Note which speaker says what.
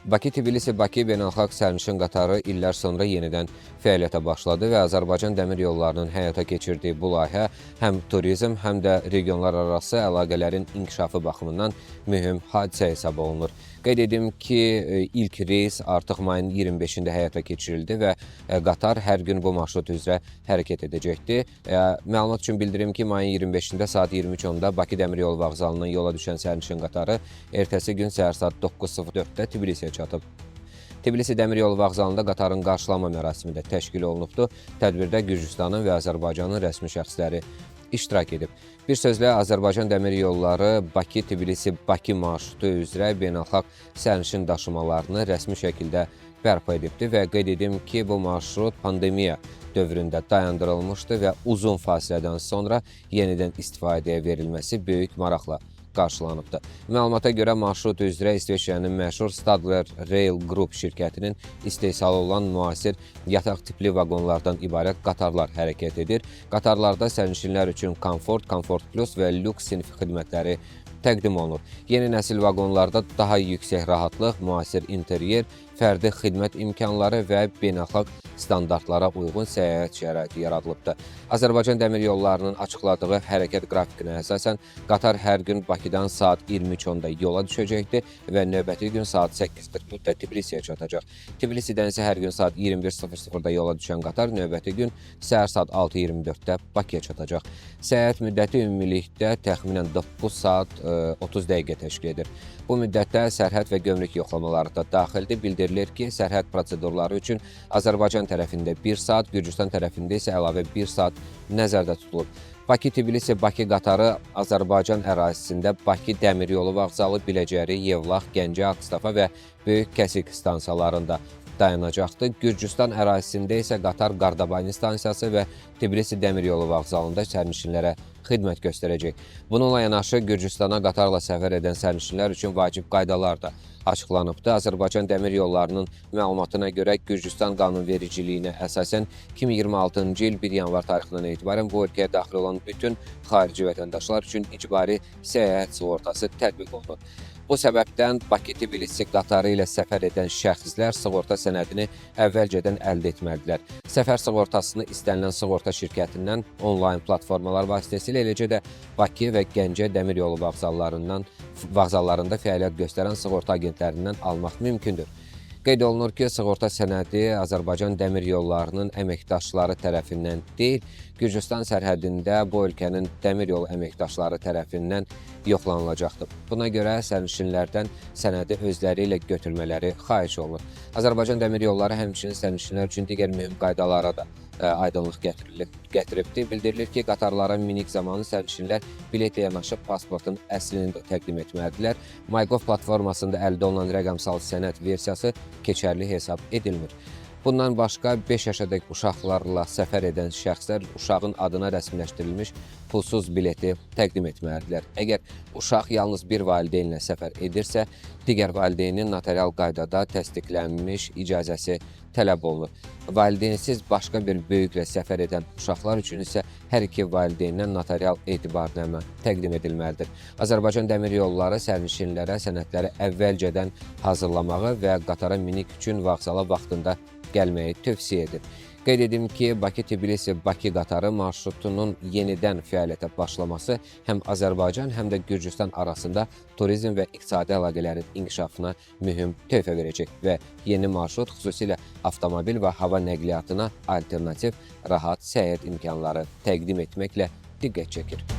Speaker 1: Bakı-Tbilisi-Bakı beynəlxalq sərnişin qatarı illər sonra yenidən fəaliyyətə başladı və Azərbaycan Dəmir Yollarının həyata keçirdiyi bu layihə həm turizm, həm də regionlararası əlaqələrin inkişafı baxımından mühüm hadisə hesab olunur. Qeyd edim ki, ilk reys artıq mayın 25-də həyata keçirildi və qatar hər gün bu marşrut üzrə hərəkət edəcəkdir. Məlumat üçün bildirim ki, mayın 25-də saat 23:10-da Bakı Dəmir Yolu vağzalından yola düşən sərnişin qatarı ertəsi gün səhər saat 9:04-də Tbilisiyə çatıb. Tbilisi Dəmir Yolu vağzalında qatarın qarşılama mərasimi də təşkil olunubdur. Tədbirdə Gürcüstanın və Azərbaycanın rəsmi şəxsləri iştirak edib. Bir sözlə, Azərbaycan Dəmir Yolları Bakı-Tbilisi-Bakı marşrutu üzrə beynəlxalq sərnişin daşımalarını rəsmi şəkildə bərpa edibdir və qeyd edim ki, bu marşrut pandemiya dövründə dayandırılmışdı və uzun fasilədən sonra yenidən istifadəyə verilməsi böyük maraqla qarşılanıbdır. Məlumata görə marşrut üzrə İsveçrənin məşhur Stadler Rail Group şirkətinin istehsalı olan müasir yataq tipli vaqonlardan ibarət qatarlar hərəkət edir. Qatarlarda sərnişinlər üçün komfort, komfort plus və lüks sinfi xidmətləri təqdim olunur. Yeni nəsil vaqonlarda daha yüksək rahatlıq, müasir interyer, fərdi xidmət imkanları və beynəlxalq standartlara uyğun səyahət şəraiti yaradılıbdır. Azərbaycan Dəmir Yollarının açıqladığı hərəkət qrafikinə əsasən qatar hər gün Bakıdan saat 23:10-da yola düşəcəkdir və növbəti gün saat 8:44-də Tbilisiyə çatacaq. Tbilisidən isə hər gün saat 21:00-da yola düşən qatar növbəti gün səhər saat 6:24-də Bakıya çatacaq. Səyahət müddəti ümumilikdə təxminən 9 saat 30 dəqiqə təşkil edir. Bu müddətdə sərhəd və gömrük yoxlamaları da daxildir. Bildirilir ki, sərhəd prosedurları üçün Azərbaycan tərəfində 1 saat, Gürcüstan tərəfində isə əlavə 1 saat nəzərdə tutulub. Bakı-Tbilisi-Bakı qatarı Azərbaycan ərazisində Bakı Dəmir Yolu vağzalı, Biləcəri, Yevlax, Gəncə, Ağstafa və Böyük Kəsik stansiyalarında dayanacaqdır. Gürcüstan ərazisində isə qatar Qardabani stansiyası və Tbilisi Dəmir Yolu vağzalında sərnişinlərə xidmət göstərəcək. Bununla yanaşı Gürcüstana qatarla səfər edən sərnişinlər üçün vacib qaydalar da açıqlanıbdır. Azərbaycan Dəmir Yollarının məlumatına görə Gürcüstan qanunvericiliyinə əsasən 2026-cı il 1 yanvar tarixindən etibarən bu ölkəyə daxil olan bütün xarici vətəndaşlar üçün icbari səyahət sığortası tətbiq olunur. Bu səbəbdən Bakı-Tbilisi qatarı ilə səfər edən şəxslər sığorta sənədini əvvəlcədən əldə etməlidirlər. Səfər sığortasını istənilən sığorta şirkətindən onlayn platformalar vasitəsilə, eləcə də Bakı və Gəncə dəmir yolu vağzallarında fəaliyyət göstərən sığorta agentlərindən almaq mümkündür. Qeyd olunur ki, sığorta sənədi Azərbaycan Dəmir Yollarının əməkdaşları tərəfindən deyil, Gürcüstan sərhədində bu ölkənin dəmir yolu əməkdaşları tərəfindən yoxlanılacaqdır. Buna görə sərnişinlərdən sənədi özləri ilə götürmələri xahiş olunur. Azərbaycan Dəmir Yolları həmçinin sərnişinlər üçün digər mühüm qaydalara da aydınlıq gətiribdir. Bildirilir ki, qatarlara minik zamanı sərnişinlər biletlə yanaşı pasportun əslini də təqdim etməlidirlər. MyGov platformasında əldə olunan rəqəmsal sənəd versiyası keçərli hesab edilmir. Bundan başqa 5 yaşadək uşaqlarla səfər edən şəxslər uşağın adına rəsmiləşdirilmiş pulsuz bileti təqdim etməlidirlər. Əgər uşaq yalnız bir valideynlə səfər edirsə, digər valideynin notarial qaydada təsdiqlənmiş icazəsi tələb olunur. Valideynsiz başqa bir böyüklə səfər edən uşaqlar üçün isə hər iki valideyndən notarial etibarnamə təqdim edilməlidir. Azərbaycan Dəmir Yolları sərnişinlərə sənədləri əvvəlcədən hazırlamağı və qatara minik üçün vağzala vaxtında gəlməyi tövsiyə edir. Qeyd edim ki, Bakı-Tbilisi-Bakı qatarı marşrutunun yenidən fəaliyyətə başlaması həm Azərbaycan, həm də Gürcüstan arasında turizm və iqtisadi əlaqələrin inkişafına mühüm töhfə verəcək və yeni marşrut xüsusilə avtomobil və hava nəqliyyatına alternativ rahat səyahət imkanları təqdim etməklə diqqət çəkir.